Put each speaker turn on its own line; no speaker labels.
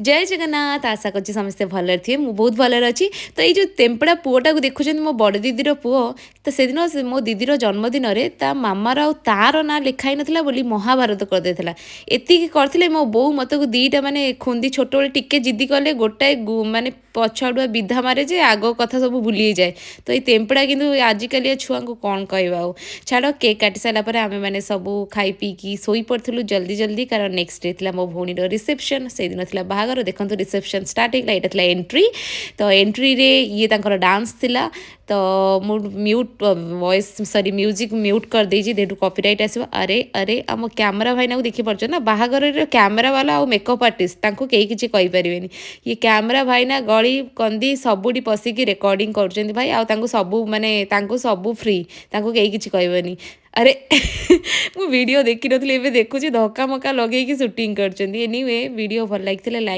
ଜୟ ଜଗନ୍ନାଥ। ଆଶା କରୁଛି ସମସ୍ତେ ଭଲରେ ଥିବେ। ମୁଁ ବହୁତ ଭଲରେ ଅଛି। ତ ଏଇ ଯେଉଁ ତେମ୍ପଡ଼ା ପୁଅଟାକୁ ଦେଖୁଛନ୍ତି, ମୋ ବଡ଼ ଦିଦିର ପୁଅ। ତ ସେଦିନ ସେ ମୋ ଦିଦିର ଜନ୍ମଦିନରେ ତା ମାମାର ଆଉ ତାର ନାଁ ଲେଖା ହେଇନଥିଲା ବୋଲି ମହାଭାରତ କରିଦେଇଥିଲା। ଏତିକି କରିଥିଲେ, ମୋ ବୋଉ ମତେକୁ ଦୁଇଟା ମାନେ ଖୁନ୍ଦି। ଛୋଟବେଳେ ଟିକେ ଜିଦି କଲେ ଗୋଟାଏ ମାନେ ପଛଆଡ଼ୁଆ ବିଧା ମାରେ ଯେ ଆଗ କଥା ସବୁ ଭୁଲି ହେଇଯାଏ। ତ ଏଇ ତେମ୍ପଡ଼ା କିନ୍ତୁ ଆଜିକାଲିଆ ଛୁଆଙ୍କୁ କ'ଣ କହିବା ଆଉ, ଛାଡ଼। କେକ୍ କାଟି ସାରିଲା ପରେ ଆମେମାନେ ସବୁ ଖାଇ ପିଇକି ଶୋଇପଡ଼ିଥିଲୁ ଜଲ୍ଦି ଜଲ୍ଦି, କାରଣ ନେକ୍ସଟ ଡେ ଥିଲା ମୋ ଭଉଣୀର ରିସେପସନ୍। ସେଇଦିନ ଥିଲା ବାହାଘର। ଦେଖନ୍ତୁ, ରିସେପସନ୍ ଷ୍ଟାର୍ଟ ହେଇଗଲା। ଏଇଟା ଥିଲା ଏଣ୍ଟ୍ରି। ତ ଏଣ୍ଟ୍ରିରେ ଇଏ ତାଙ୍କର ଡାନ୍ସ ଥିଲା। ତ ମୁଁ ମ୍ୟୁଟ୍ ଭଏସ୍, ସରି, ମ୍ୟୁଜିକ୍ ମ୍ୟୁଟ୍ କରିଦେଇଛି, ଯେହେତୁ କପିରାଇଟ୍ ଆସିବ। ଆରେ ଆରେ, ଆମ କ୍ୟାମେରା ଭାଇନାକୁ ଦେଖିପାରୁଛ ନା? ବାହାଘରରେ କ୍ୟାମେରା ବାଲା ଆଉ ମେକଅପ୍ ଆର୍ଟିଷ୍ଟ, ତାଙ୍କୁ କେହି କିଛି କହିପାରିବେନି। ଇଏ କ୍ୟାମେରା ଭାଇନା ଗଳି କନ୍ଦି ସବୁଠି ପଶିକି ରେକର୍ଡ଼ିଂ କରୁଛନ୍ତି ଭାଇ। ଆଉ ତାଙ୍କୁ ସବୁ ମାନେ ତାଙ୍କୁ ସବୁ ଫ୍ରି, ତାଙ୍କୁ କେହି କିଛି କହିବେନି। ଆରେ, ମୁଁ ଭିଡ଼ିଓ ଦେଖିନଥିଲି, ଏବେ ଦେଖୁଛି। ଧକ୍କା ମକ୍କା ଲଗେଇକି ସୁଟିଂ କରୁଛନ୍ତି। ଏନିୱେ, ଭିଡ଼ିଓ ଭଲ ଲାଗିଥିଲେ ଲାଇକ୍